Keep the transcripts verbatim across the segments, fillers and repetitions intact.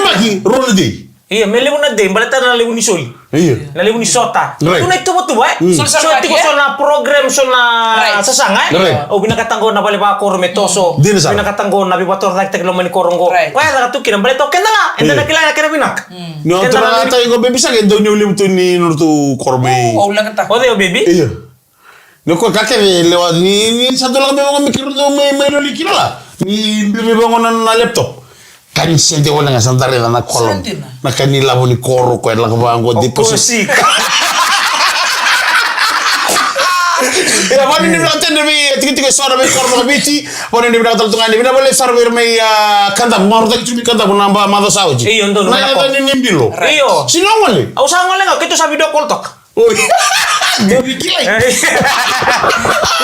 yabaki, rua na dei. Io, me levu na dei, baleta na levu ni soli. Io. Na levu ni sota. Right. Tu na ituvatuva, e? Mm. So tiko so na program, so na sasaga, e? Right. Au vinakata qo na vale vakoro me toso. Dina sara. Vinakata qo na veivakatorocaketaki loma ni koro qo. Right. Koya e caka tu kina, baleta o keda ga, eda na kila na kena vinaka. Mm. Ni o tura na tai qo, baby shark, e dau ni levu tu ni nodratou koro mai. O, au lagata. O cei o baby? Io. Ni ko ka kece lewa ni, ni sa dua laka me vaqo me kiro dau mai, mai loli kina la. Ni biri me vaqo na, na laptop. Ka ni sede wale ga sa dare na kolom. Sede na. Na ka ni lavo ni koro ko e laka vaqo deposit. Kosika. Ia, vanuinui vinaka tale vei, e, tikitiki eso na veikoro vakaviti. Vanuinui vinaka tale tu ga ni vinaka vakalevu sara vei ira mai, a, Kadavu, marautaki tu mai Kadavu na ba, macawa sa oti. Io, donu, na vinaka. Yaca ni, ni bilo. Io. Sega ni gole. Au sa gole ga, keitou sa video call toka. Oi. Dou kilai.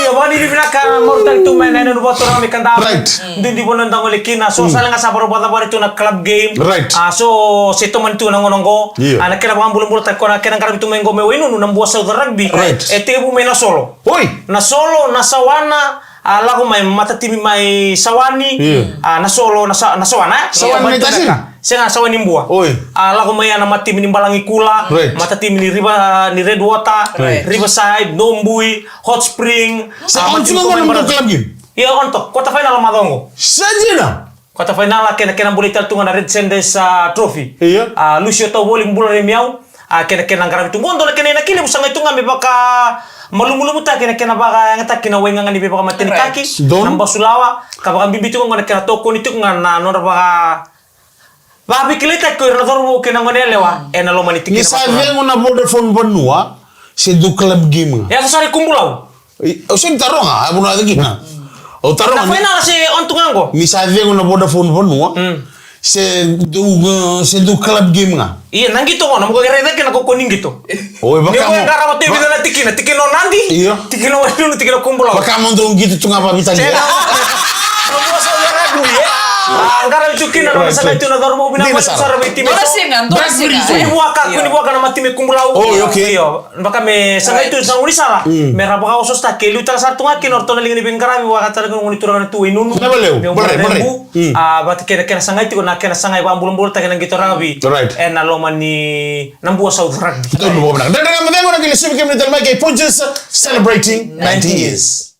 Io, vanuinui vinaka, marautaki tu mai na yanuyanu vakaturaga mai Kadavu. Right. Duidui vanua da gole kina, so sa leqa sa varavacavara tu na club game. Right. A, so se tomani tu na gauna qo. Io. A, na kena vakabulabulataki, ko na kena qaravi tu mai qo me Wainunu na Bua South Rugby. Right. E tekivu mai Nasolo. Oi. Nasolo, Nasawana, a, lako mai matatimi mai Sawani. Io. A, Nasolo, Nasa-, Nasawana, e? Sawani mai Tasiri? Sega, Sawani Bua. Oi. A, lako mai ya na matatimi ni Balagikula, right, matatimi ni River, ni Redwater, right, Riverside, Nobui, Hot Spring, sa, a, matatimi tu mai Balagikula. Club game? Ia, on toka, quarter final macawa qo. Sa dina? Quarter final, a, kena, kena bulai tale tu ga na Red Sanders, a, Trophy. Io. A, Lucio Tauvoli, Bula Remiau, a, kena, kena qaravi tu qo, dua na kena inaki levu sa qai tu ga me vakamalumulumutaki, kena, kena vakayagataki na waigaga ni veivakamatenitaki, right, donu, na basulawa, ka vakabibi tu ga na kena tokoni tu ga na nodra vaka, vakaveikilaitaki ko ira na cauravou kei na gone yalewa, mm, ena loma ni tikina. Ni sa vakaturaga. Cegu na Vodafone Vanua, se dou club game ga? E yaco sara i Kubulau. I, au sega ni taroga, a vanua yaco kina. Au taroga na ni final se on tu ga qo. Ni sa cegu na Vodafone Vanua. Mm. Se dou, uh, se dou club game ga. Ia, na qito qo, na moka kere cake na koko ni qito. Oi, vaka mo. Ni mo qarava tu e vica na tikina, tikina o Nadi. Io. Tikina o Wainunu, tikina o Kubulau. Vaka mo dou qito tu ga vavitali. Sega. Na mosa o rugby, e? A, qaravi tu kina, na, right, sa qai tu na cauravou vinaka vakalevu sara vei timi. Dua na siga, dua na siga. Kua ni vuaka, kua ni vuaka na matatimi Kubulau. Oh, okay. Io. Vaka me sa qai tu, right, sa gaunisala, mm, me ra vakaososotaki, e liu tale sara tu ga kina o ratou na liga ni veiqaravi, vaka tale ga na gone turaga na tu Wainunu. Na valeu, me balai, balai. Mm. A, vata kei na kena sagai tiko na kena sagai vakabulabulataki na qito rakavi. Right. Ena loma ni Nabua South Rugby. Donu, vinaka. Dredre Ga Mo Cegu, na qai lesuvi kemuni tale mai kei Punjas celebrating ninety years.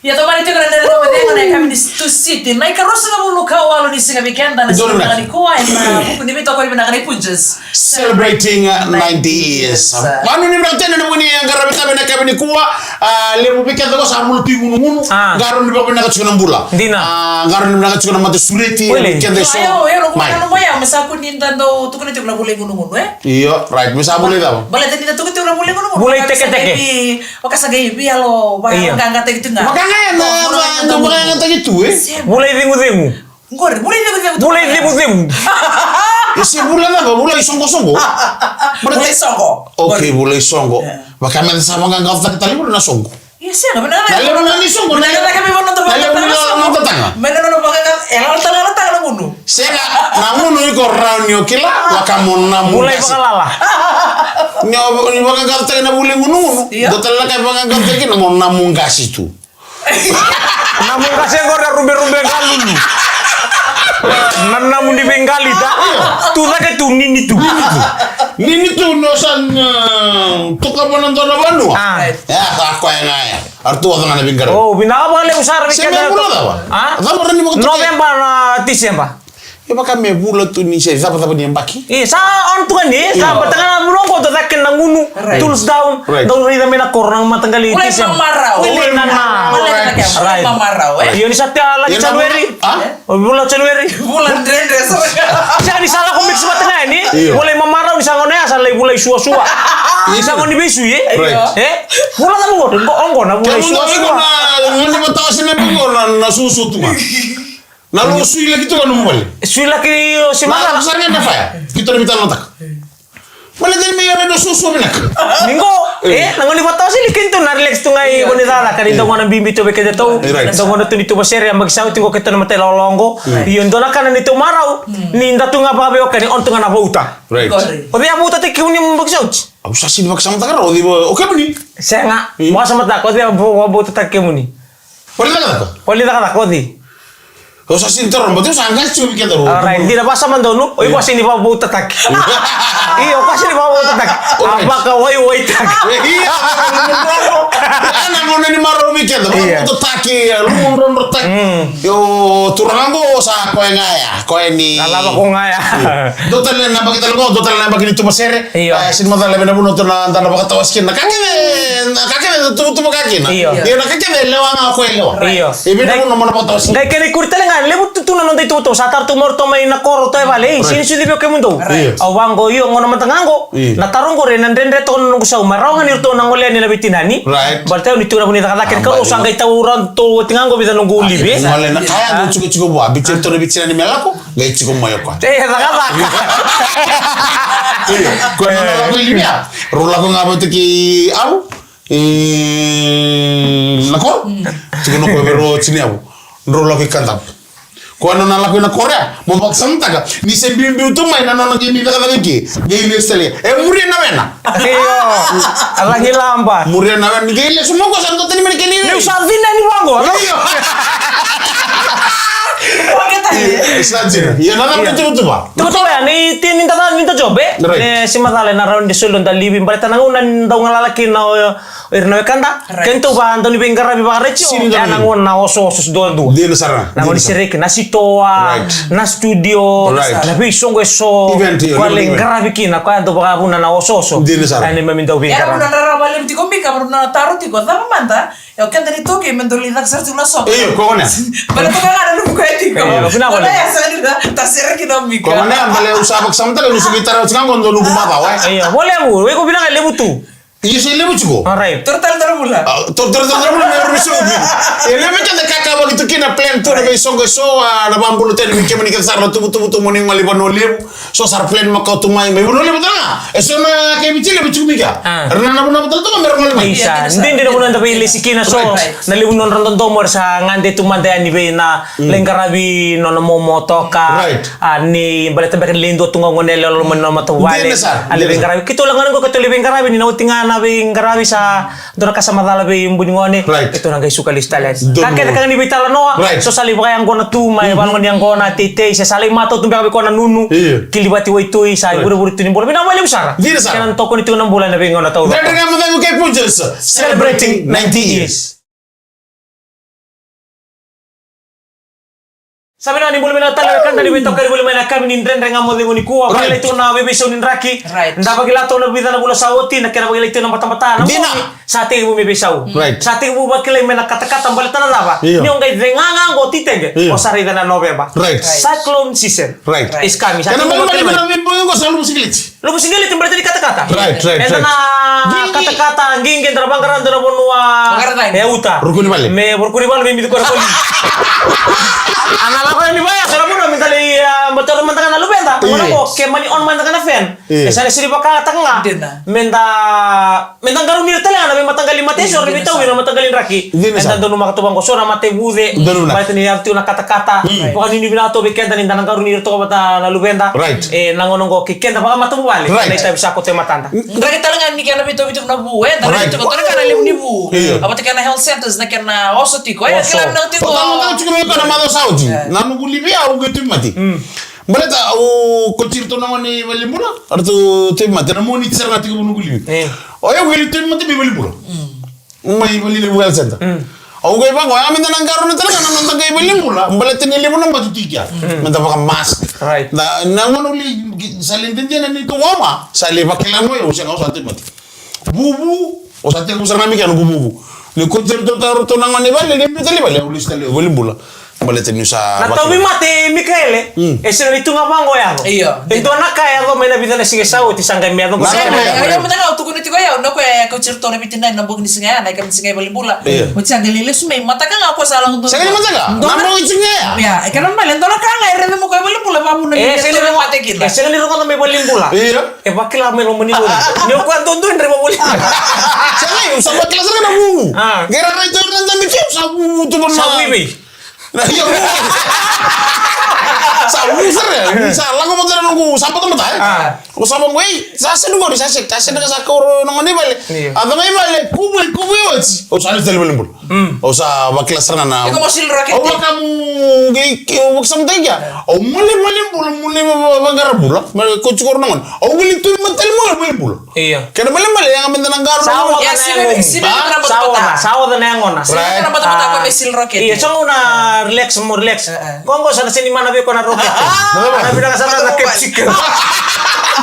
Ia, tomani tiko na Dredre Ga Mo Cegu ena yakavi ni Tusiti, na ikaruasagavulu ka walu ni siga vei keda, na siga vinaka nikua, ena vuku ni veitokoni vinaka nei Punjas. Celebrating, uh, ninety years. Vanuinui vinaka tale na vuku ni qaravi ena yakavi nikua, a, levu vei keda qo sa vula tu i gunugunu, a, qarauni vakavinaka tiko na bula. Dina. A, qarauni vinaka tiko na matasureti, vei keda eso. Io, io, io, mai. Io, io, io, me sa kua ni da dau tukuna tiko na vula i gunugunu, e? Io, right, me sa vula i cava? Baleta ni da tukuna tiko na vula i gunugunu. Vula i teketeke. Vakasagai vei yalo, vaka, io, vakayagataki tu ga. Vaka ga ya na, vaka, vakayagataki tu, e? Vula i cegucegu. Qori, vula i cegucegu. Vula i cegucegu. E se vula cava, vula i soqosoqo? Vula i soqo. Okay, vula i soqo. Io. Vaka me da sa vaqaqacotaka tale vula na soqo. Io, sega, vinaka, na levu ni soqo, na levu ni soqo. Mai na nona vaqaqa, e lala tale, lala tale na gunu. Sega, na gunu iko rawa ni o kila, vaka mo namu qase. Vula i vakalala. Ni o, ni vaqaqacotaki na vula i gunugunu. Io. Dua tale na ka e vaqaqacotaki kina mo namu qase tu. Namu qase qori a ruberube ga lulu. Na namu ni veiqali ta. Tu cake tu, nini tu. Nini tu, ni o sa, e, toka vua na dua na vanua. A. E, sa koya ga ya. Era tu vata ga na veiqaravi. O, vinaka vakalevu sara vei keda. Se me vula cava? A? Cava rawa ni vakatokai? Noveba na Tiseba. E vaka me vula tu ni se cavacava ni yabaki. E, sa on tu ga ni, sa, io, vata ga na vula qo, dau caka na gunu, right, tools down, right, dau raica mai na koro na mataqali Tiseba. Vula i mamarau. Vula i mamarau. Right. Vula i mamarau, e. Io, ni sa te a laki January. A? Vula January. Vula dredre, sa. Sa ni sa lako mix vata ga ni. Io. Vula i mamarau, ni sa gone ya sa lai vula i suasua. Ni sa gone ni veisui, e? Right. E? Vula cava qo, qo, qo na vula i suasua. Kemuni na gone vatawasei na qo na, na suasua tu ga. Na lo sui laki tu ga nomu vale. Sui laki o se macala. Sa ga na faya. Keitou na veitalanoataka. Baleta ni mai ira na suasua vinaka. Ni qo, e, na gauna ni vatawasei ni keitou na relax tu ga i gone cakacaka ni dau gauna bibi tu vei keitou. Right. Dau gauna tu ni tuva sere, yabaki sa oti qo keitou na matai lawalawa qo. Right. Io, dua na ka na neitou marau, ni da tu ga vakaveiwekani, on tu ga na vauta. Right. O cei a vautataki kemuni yabaki sa oti? Au sa sini vakasamataka rawa, o cei va, o kemuni? Sega. Io. Vakasamataka, o cei a vautataki kemuni? O ni cakacaka? O ni cakacaka, o cei? Au sa sini taroga, baleta au sa qase tiko vei keda rua. Alright, dina, vakasama donu, o iko a sini vakavautataki. Io, o iko a sini vakavautataki. Alright. A vakawaiwaitaki. Io, na gauna ni marau vei keda, io, vakavautataki, e, lomodrodrotaki. Mm. Io, turaga qo sa koya ga ya, koya ni. Na lava ko ga ya. Io. Dua tale na yabaki tale qo, dua tale na yabaki ni tuva sere. Io. E, sini macala vei na vanua tu na da na vakatawasei kina. Na ka kece, na ka kece, tuvatuva ka kina. Io. Io, na ka kece, lewa ga ko e lewa. Io. E vei na vanua mo na vakatawasei. Qai kena ikuri tale ga, Levu tu tu na noda itovotovo, sa taro tu mai o ratou mai na koro, ratou e vale, ei, sega ni sucu vei kemudou. Right. Au vaqo, io, gauna mada ga qo, na taro qori ena dredre toka na noqu sau, me rawa ga ni ratou na gole yani na veitinani. Right. Baleta au ni tu na vuni cakacaka, kei na karua au sa qai tau ratou oti ga qo, vica noqu livi. Gole na kaya, qo tiko tiko vua, biuti ratou na veitinani me lako, qai tiko mai o koya. E, cakacaka. Io, koya na lako i livi ya. Rau lako ga vata kei au. E, na koro. Tiko na koro vei rau o tiniyavu. Drau lako i Kadavu. Koya nona lako i na koro ya, mo vakasamataka ni se biubiu tu mai na nona qai mai cakacaka i ke. Qai lesu tale. E muria na wena. Io. A lagi laba. Muria na wena. Ni qai lesu mo ko sa dua tani mai na kena ivei. Niu sa cina ni vaqo. Io. Sa dina. Io, na cava na tuvatuva? Tuvatuva ya, ni ti ni da, ni da job, e? Right. Ne si macala na rawa ni da soli noda livi, baleta na gauna ni dau galala kina o ira na wekada. Right. Keitou va dau ni veiqaravi vakaretio. Sini dau ya na gauna na osooso duadua. Dina sara. Na gauna ni sereki, na sitoa, right, na studio, right, na veisoqo eso. Event, io, koya na lai event. Qaravi kina, koya dau vakavuna na osooso. Dina sara. Ena neimami dau veiqaravi. Era na rara vale tiko Mika, na taro tiko, cava mada? Io, keda ni toki me dau lai caka sara tiko na soqo. Io, ko gona. Bale toka ga na lumu ko e tiko. Io, vinaka. Koya ya sa ni da, ta sereki na Mika. Ko gona, bale au sa vakasamataka, ni sa veitara tiko ga qo dua lumu macawa, e? Io, vole mu, o iko vinaka levu tu. Io, se levu tiko. All right. Toro tale tara bula. A, toro tale tara bula, me ru se ubi. E levu keda kakavaki tu kina plan tu na veisoqo eso, a, na vabula tani, me kemuni kece sara na tuvutuvu tu mo ni gole i Vanua Levu. So sara plan ma kau tu mai, mai Vanua Levu tale ga. E so na keviti levu tiko mai kea. A. Era na navunavu tale toka me ra gole mai. Isa, didi na vanua eda veilesi kina so. Right. Na levu nodra dodomo era sa gade tu mada yani vei na lai qaravi nona momo toka. Right. A, ni baleta beka ni lai dua tu ga gone yalewa loma ni nona matavuvale. Dina sara. A lai veiqaravi. Keitou la gone qo keitou lai veiqaravi ni na oti ga na veiqaravi sa dua na ka sa macala vei buni gone. Right. Keitou na qai suka lesu tale yani. Ka kece ka ga ni veitalanoa. Right. So sa lai vakayaqona tu mai valoga ni yaqona teitei se sa lai matau tu beka vei koya na nunu. Io. Kilivati waitui sa ivurevure tu ni bula. Vinaka vakalevu sara. Dina sara. Kena tokoni tiko na bula ena veigauna taucoko. Dredre Ga Mo Cegu kei Punjas. Celebrating ninety years. Sa vinaka ni bula vinaka tale wekada ni veitokani voli mai na yakavi ni Dredre Ga Mo Cegu nikua. Right. Vakilai tu na veiveisau ni draki. Right. Da vakila tu na vica na vula sa oti na kena vakilai tu na batabata. Na dina. Moni sa tekivu me veisau. Right. Sa tekivu vakilai mai na katakata baleta na cava. Io. Ni o qai cega ga qo titege. Io. O sa raica na November. Right. Cyclone season. Right. Is coming. Sa tekivu vakilai mai. Kena mai na veibogi qo sa luvu sigiliti. Luvu sigiliti baleta ni katakata. Right, right, right. Eda na katakata, qiqi, eda na vaqara, eda na vanua. Vaqara cake. E uta. Rukuni vale. Me rukuni vale, me mici koya na koli. A na lako yani vaya, sa na vanua, me da lai, a, me toro mada ga na luveda. Yes. Vanua ko, ke mani on mada ga na fan. Yes. E sa na siri vakataka ga. Dina. Me da, me da qarauni ira tale ga na veimataqali mate, so na veitauvi na mataqali draki. Dina sara. Eda donumaka tu vaqo, so na mate vuce. Donumaka. Baleta ni yaco tiko na katakata. Mm. Vakanuinui vinaka tu vei keda ni da na qarauni ira toka vata na luveda. Right. E, na gauna oqo kei keda vakamatavuvale, right, na itavi sa koto e matada. Draki tale ga ni kena veitauvi tiko na vu, e, da, right, veitauvi tiko na levu ni vu. Io. A vata kei na health centers, na kena oso tiko, e, oso. Kila na tiko. Vata na tiko na macawa sa oti. E. Na noqu livi au qai tauvimate. Mm. Baleta au kauti iratou na gone i valenibula, eratou tauvimate, na Moniti sara ga tekivu noqu livi. E. O yau qai tauvimate mai valenibula. Mm. Mai Valelevu Health Centre. Mm. Au qai vaqo, ya me da na qarauna tale ga na noda qai valenibula. Baleta ni levu na batu tiko ya. Mm. Me da vaka mask. Right. Na, na gauna au lai, sa lai dede na neitou wawa. Sa lai vakila mai, au sega, au sa tauvimate. Vuvu, au sa tekivu sara ga mai kea noqu vuvu. Ni kauti iratou, tau iratou na gone i vale, ni biu tale i vale, au lesu tale i valenibula. Baleta niu sa na vakila. Tauvimate Mikaele, mm, e sega ni tu ga vaqo e yaco. Io. E dua na ka e yaco mai na vica na siga sa oti sa qai me yaco. Sa qai me yaco. Io, mada ga au tukuna tiko ya, na koya e kauti iratou na veitinani na bogi ni siga ya, na ika ni siga i valenibula. Io. Oti sa qai lai lesu mai, mataka ga o koya sa lako tu. Sa qai mataka? Na bogi ni siga ya. Ia, e kena male, dua na ka ga e raica mai o koya i valenibula, vavuna ni tauvimate kina. E sega ni rogoca mai valenibula. Io. E vakila mai loma ni vale. Ni o koya dodonu e drai vavoli. Sa qai, au sa vakila sara ga na vuvu. A. Qai rairai tu na dami keu, sa vuvu tu vana. Sa vuvu i vei? Na, io. Sa vu sara, ni sa lako vata na noqu, sa batabata, e? A. Au sa vaqo, ei, sa sega qori, sa sega, sa sega ka sa kauro na gone i vale. Io. A caka i vale, kuvui, kuvui oti. Au sa lesu tale i valenibula. Mm. Au sa vakila sara ga na. Iko mo sili roketi. Au vakamu, qai, au vakasamataki kea. Au mole, mole bula, mole va-, va-, vaqara bula. Mole ko tiko na gone. Au qai tu i matali mole, mole bula. Io. Kena malemale, yaga me da na qarauna. Sa oca na yagona. Sa oca na yagona. Sa oca, sa oca na yagona. Right. Io, sa na relax, mo relax. E, e. Qo, qo sa na sega ni mana vei koya na rocket. Na vinaka sara na capsicum.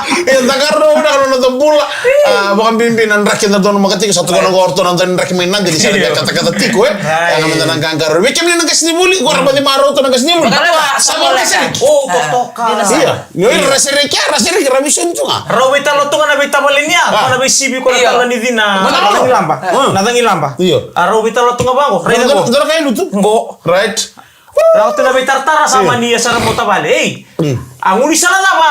E, da qarauna na noda bula. A, vakabibi na draki da donumaka tiko, sa tukuna qo o ratou na dau ni draki mai Nadi ni sa na via katakata tiko, e. Right. Yaga me da na qaqarauna. Vei kemuni na qasenivuli, qo Rabaimarama, Totoka na qase ni vuli. Totoka, sa totoka. O, totoka. Ia, ni o ira ra sereki, ra sereki, ra visoni tu ga. Rau veitalanoa tu ga na veitavali ni a, ko na veisivi, ko na tala ni cina. Ko na cagilaba. Na cagilaba. Io. A rau veitalanoa tu ga vaqo. Raica qo. Dua na kai lutu. Qo. Right. Rau tu na veitaratara sa mani ia sara mo tavale. Ei. A gaunisala cava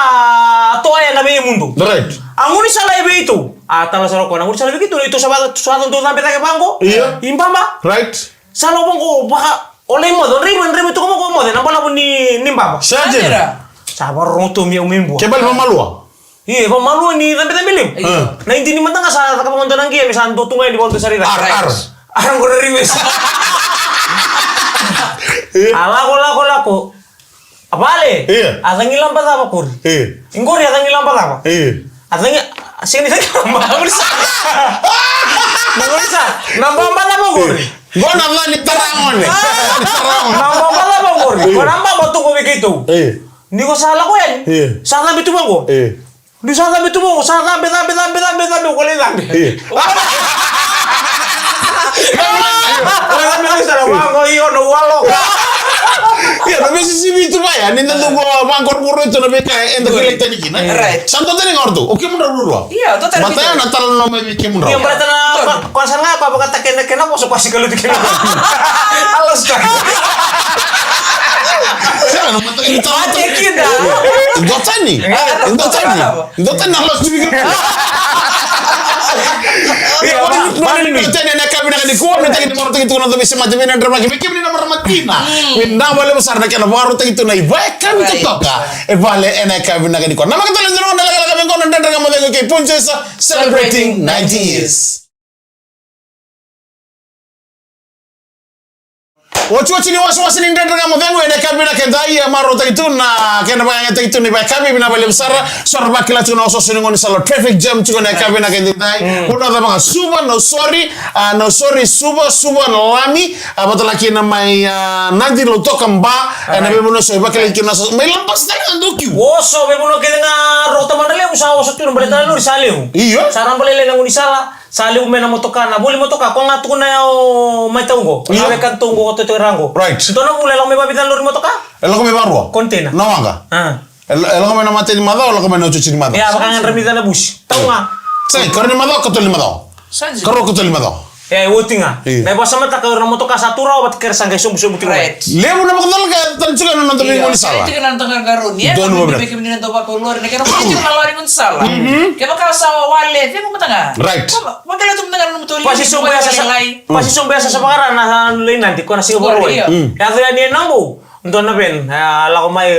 a toa ena veimudu. Right. A gaunisala e vei tou. A tala sara ko na gaunisala vei keitou, tou sa vaka, sa dau cabe cake vaqo. Io. I baba. Right. Sa lau vaqo, vaka, o lai moce, o draiva, draiva tu ga vaqo moce, na balavu ni, ni baba. Sa dina. Sa vakarorogo tu mai au mai Bua. Ke bale vamalua. Io, vamalua ni cabecabe levu. Io. Na idini mada ga sa caka vaka dua na qia, me sa dua tu ga ni vakadua sara i cake. Ar, ar. Ar qo na reverse. A lako, lako, lako. A vale. Ia. A cagilaba cava qori? Ia. Qori a cagilaba cava? Ia. A cagi, sega ni cagilaba, a gaunisala. Na gaunisala. Na baba cava qori? Qo na ca ni tara gone. Na baba cava qori? Ia. Qo na baba tu qo vei keitou. Ia. Ni ko sa lako yani. Ia. Sa cabe tu vaqo. Ia. Ni sa cabe tu vaqo, sa cabe, cabe, cabe, cabe, cabe, ko lai cabe. Ia. Ko lai cabe, ko lai cabe, sa na vaqo, io, na walo. Ia, na veisisivi tu vaya, ni da dau vaqorovoro tu na veika eda kilai tani kina. Right. Sa dua tani ga o ratou, o kemudrau ruarua. Ia, dua tani. Mataya na tala na mai vei kemudrau. Ia, baleta na, ko, ko sa ga, ko a vakataka na kena vosa, ko a sika lutu kina. Alas ka. Sa na mataka ni tala. Mate kina. Dua tani. Dua tani. Dua tani na lost week. Ia, dua tani na ka vinaka nikua, me taki ni marautaki tu na noda veisemati, me na dramaki, me kemuni na marama tina. Me na vale sara na kena vakarautaki tu na ivakayakavi totoka. E vale ena yakavi vinaka nikua. Na makatale ni rua na lekaleka me gona Dredre Ga Mo Cegu kei Punjas, celebrating ninety years. Otioti ni wasewase ni Dredre Ga Mo Cegu ena yakavi vinaka edaidai, e marautaki tu na kena vakayagataki tu na ivakayakavi, vinaka vakalevu sara. So ra vakila tiko na osooso ni gaunisala, traffic jam tiko ena yakavi vinaka edaidai. Vanua cava ga, Suva, Nausori, a, Nausori, Suva, Suva, na Lami, a, vata kei na mai, a, Nadi, Lautoka, Ba, ena veivanua so e vakilai kina na so, mai Labasa tale ga dau kiu. Oso, veivanua kece ga Roko Tamadra Levu sa oso tu na baleta na lori sa levu. Io. Sa ra balele na gaunisala. Sa levu mai na motoka, na voli motoka, ko ga tukuna ya o mai tau qo. Io. Na weka tau qo, ko totoka ra qo. Right. Dua na vula e lako mai vavica na lori motoka? E lako mai varua. Container. Na waqa. A. E la-, e lako mai na mata ni macawa, e lako mai na otioti ni macawa. Ia, vaka ga dra mica na vusi. Tau ga. Sa i, karua ni macawa, katolu ni macawa. Sa dina. Karua, katolu ni macawa. Ia, e oti ga. Io. Na ivakasamataka o ira na motoka sa tu rawa vata kei ira sa qai sobusobu tiko mai. Right. Levu na vakacalaka e tara tiko na noda veigaunisala. Io, tiko na noda qaqarauni. Donu vavira. Vei kemuni na dau vakaulori, na kena vaka tiko na lawa ni gaunisala. Mhm. Kevaka sa wale, cegu mada ga. Right. Vakila tu mada ga na nomu toli. Pasi sobu ya sa sa, pasi sobu ya sa sa vakara na, na lai Nadi, ko na siga Vakarauwai. Io. Mm. Yaco yani e Nabou, dua na van, a, lako mai,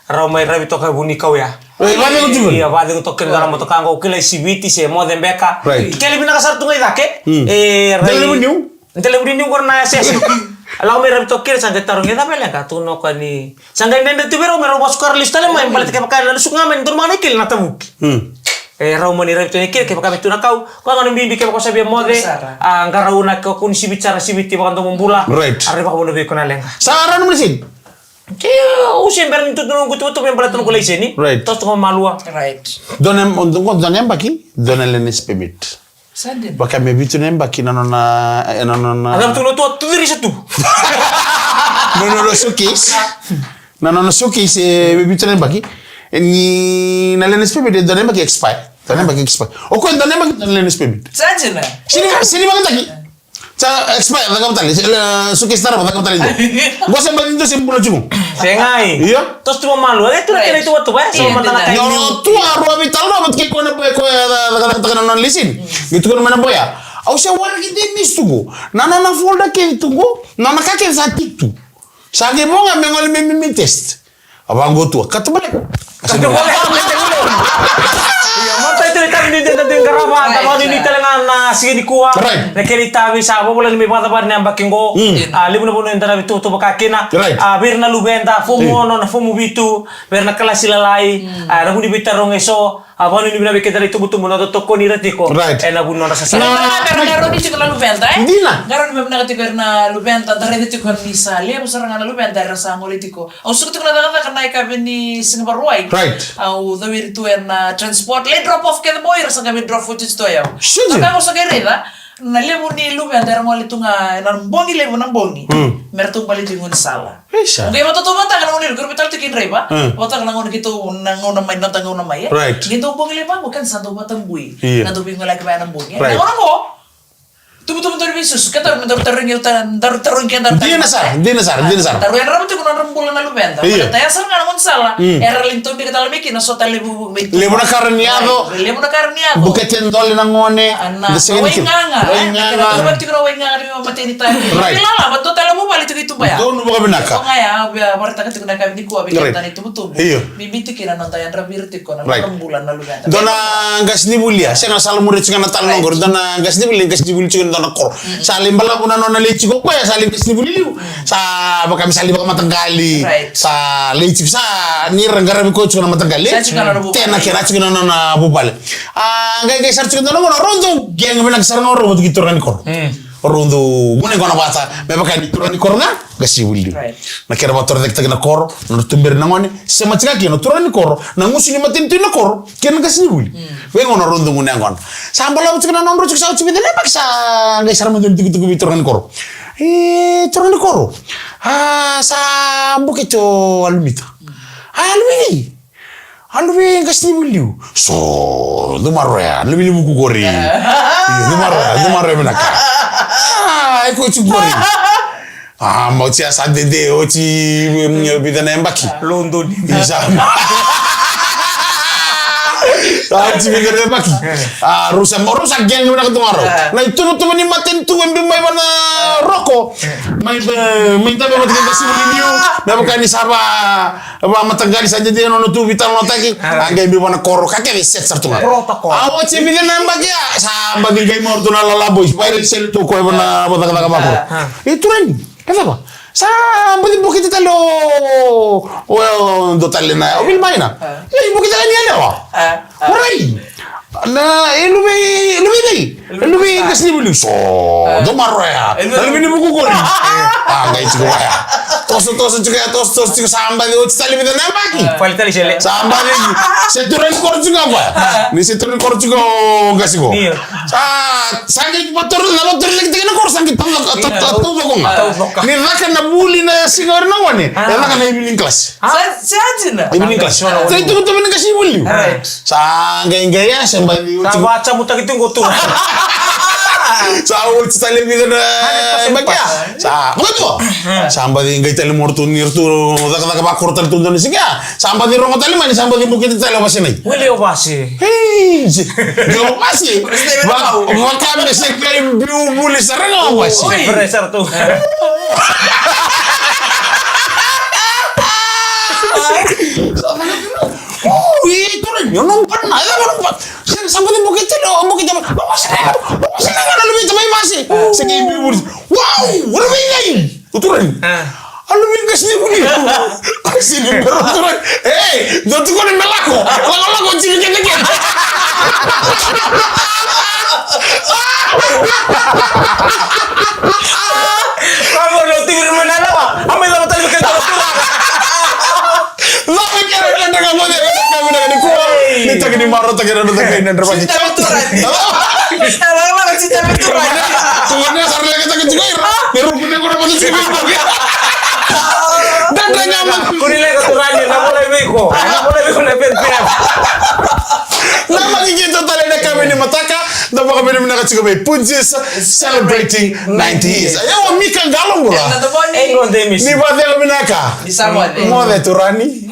rau mai ravi toka e Vunikau ya. E, vacegu tu. Ia, vacegu toka kina dua na motoka qo, kilai siviti se moce beka. Right. Kele vinaka sara tu ga i cake. Mm. E, rai. Dela ni vuniu. Dela ni vuniu qori na yasayasa. A lako mai ravi toka kina, sa qai tarogi, e cava e leqa? Tukuna o koya ni sa qai dredre tu vei rau me rau vakasuka ra lesu tale mai, baleta kevaka ena lesu ga mai na dua na macawa i kele na tavuki. Mm. E rau mani ravi tu na i kele, kevaka me tu na kau, koya ga na bibi kevaka o sa via moce, a, qarauna ke o kua ni siviti sara, siviti vakadomobula. Right. A rai vakavuna vei iko na leqa. Sa rau na malisini? Ke, au se bera ni tutu na noqu tuvatuva me baleta noqu laiseni. Right. Toso toka malua. Right. Dua na, dua na yabaki, dua na learner's permit. Sa dina. Vaka me vitu na yabaki na nona, e, na nona. A cava tu na tu, tu ciri sa tu. Na nona suitcase. Na nona suitcase, e, me vitu na yabaki. E, ni na learner's permit, e, dua na yabaki expire. Dua na yabaki expire. O koya dua na yabaki, dua na learner's permit. Sa dina. Sini, sini vakataki. Sa expire, cakava tale, e, suitcase tarava, cakava tale dua. Qo se bati dua se bula tiko. Segai. Io. Toso tu vakamalua, e tu na kena ituvatuva, e, so mata na kai. Io, tu a rua vei tale rua, vata kei koya na boy, koya, e, cakacakataka na nona leseni. Qai tukuna mai na boy ya. Au se waraki dei miss tu qo. Na nona folder kece tu qo, na nona ka kece sa tick tu. Sa qai vo ga me gole me, me, me test. A vaqo tu, a kata baleka. Kata baleka, me te gole. Ia, mata i tale tavi ni deda dui qarava, da vakanuinui tale ga na siga nikua. Right. Na kena itavi sa vovolani mai vakacavari na yabaki qo. Mm. A, levu na vanua eda na veituvatuva ka kina. Right. A, vei ira na luveda, fomu ono, na fomu vitu, vei ira na kalasi lalai, a, na vuni veitarogi eso. A, vakanuinui vinaka vei keda na itubutubu, noda tokoni ira tiko. Right. Ena vuni nodra sasala. Na, na, na, na, na, tiko na luveda, e? Dina. Qarauni me vinaka tiko ira na luveda, da raica tiko ni sa levu sara ga na luveda era sa gole tiko. Au suka tiko na cakacaka na yakavi ni siga Vakarauwai. Right. Au cawiri tu ena transport, lai drop off kece mai o ira, sa qai mai drop off tu o yau. Sure. Sa qai au sa qai raica, na levu ni luveda era gole tu ga ena bogi levu na bogi. Mm. Me ratou baleti gaunisala. Isa. Qai vakatautauvatataka na gauna, qai vei tale tiko i draiva. Mm. Vakatautauvatataka na gauna keitou, na gauna mai, noda gauna mai, e? Right. Qai dau bogi lai vaqo, keda sa dau vakatabui. Io. Na dau veiqolaki vaya na bogi. Right. Na gauna qo, tuvatuva daru veisusu, keda daru, daru tarogi, daru tarogi keda. Dina sara, dina sara, dina sara. Daru yadrava tiko na nodra bula na luveda. Io. Baleta ya sara ga na gaunisala. Mm. Era lai taubika tale mai kina so tale vu- Levu na ka ra ni yaco. Levu na ka ra ni yaco. Bukete dole na gone. Na waigaga. Waigaga. Tiko na waigaga ni maternity. Right. Lala, ma dua tale vuvale tiko i tuba ya. Donu vakavinaka. Koya ya, via vakaraitaka tiko na ka nikua vei keda na itubutubu. Io. Bibi tiko na noda yadravi ira tiko na nodra bula na luveda. Dua na qasenivuli ya. Sega, sa la muria tiko na tale noqori. Dua na qasenivuli, qasenivuli tiko na dua na koro. Sa lai balavu na nona lai tiko koya, sa lai qasenivuli liu. Sa vaka me sa lai vakamataqali. Right. Sa lai tiko sa ni ra qaravi koya tiko na mataqali. Sa tiko na nona vuvale. Tena kena tiko na nona vuvale. A, qai, qai sara tiko na nona, rau dau qeqa vinaka sara ga rau vata kei turaga ni koro. Mm. Rau dau gone qo na vata, me vaka ni turaga ni koro ga, qasenivuli. Right. Na kena vakatorocaketaki na koro, na tuberi na gone, sema tiko kina na turaga ni koro, na gusu ni matanitu na koro, kei na qasenivuli. Mm. Vei gauna rau dau gunu yaqona. Sa balavu tiko na nodrau tiko sa oti vica na yabaki sa qai sara mai dua na tikotiko vei turaga ni koro. E, turaga ni koro. A, sa bukete o Alumita. A, Alumi. Alumi qasenivuli liu. So, dou maroroya. Alumi ni vuku qori. Io, dou maroroya, dou maroroya vinaka. A, e ko tiko qori. A, ma oti a sa dede, oti, mm, vica na yabaki. London. Isa. A, oti vica na yabaki. A, rau sa, rau sa qeqa vinaka tu ga rau. Na ituvatuva ni matanitu e biu mai vana Roko. Mai, e, mai tave vata kei qasenivuli liu. Me vaka ni sa va, vamataqali sa dede nona tu veitalanoataki. A, qai biu vana koro. Ka kece set sara tu ga. Protocol. A, oti e vica na yabaki ya. Sa baci qai mai o ratou na Lala Boys. Vai lai sele tu koya vana, va cakacaka vakoro. A. E, turaga ni. E cava? Sa baci bukete tale o, o, o, dua tale na, o Vilimaina. A. E, bukete tale ni yalewa. A, a. Orai. Na, e luve, e luve i cei? E luve i qasenivuli. So, dou maroroya. E luve ni vuku qori. A, qai tiko vaya. Toso, toso tiko ya, toso, toso tiko, sa baci oti tale vica na yabaki. Fali tale sele. Sa baci, se turaga ni koro tiko vaya. Ni se turaga ni koro tiko qasi qo. Io. Sa, sa qai vatori, na vatori leki tiko na koro, sa qai tauca, tauca, tauca ko ga. Tauca. Ni caka na vuli na siga o ira na gone. A. E caka na evening class. A? Sa, sa dina. Evening class. Sa dina. Sa ituvatuva ni qasenivuli. Right. Sa qai, qai ya, sa baci oti. Sa vacamutaki tu qo tu. Sa oti tale vica na yabaki ya. Sa, mo tu. Sa baci qai tale mai o ratou ni ratou cakacaka vakoro tale tu dua na siga ya. Sa baci rogo tale mai, sa baci bukete tale o Vasenai. Wili o Vase. Ei, se, o Vase. Va, vaka me se qai biu vuli sara ga o Vase. Oi. Vere sara tu. O, e, turaga ni, o nomu pana, e, o nomu pana. Sa, sa baci bukete tale, o bukete tale. O Vase, o Vase, na luvei tamai Vase. Se qai biu vuli. Wow, o luvei cei? O turaga ni. A. A luvei qasenivuli. Qasenivuli, o turaga ni. Ei, dou tukuna me lako. Lako, lako, tiko kece kece. Vamos, lo tiko mai na lawa. Amai lawa tale kece o turaga. Lawa kece na draga mo de. Ni taki ni maro taki na draga ni draga. Sita me turaga ni. Sita me turaga ni. Tukuna sa rega taki tiko ira. Ni ruku ni kura mo de. Dada nyama. Kuri leka turaga ni, na vola vei iko. Na vola vei iko na pen pen. Na maki keitou tale na kame ni mataka, na vakavinavinaka tiko vei Punjas celebrating ninety years. Ia o Mika Qalobula. Another morning. Ni vacega vinaka. Ni sa moce. Moce turaga ni.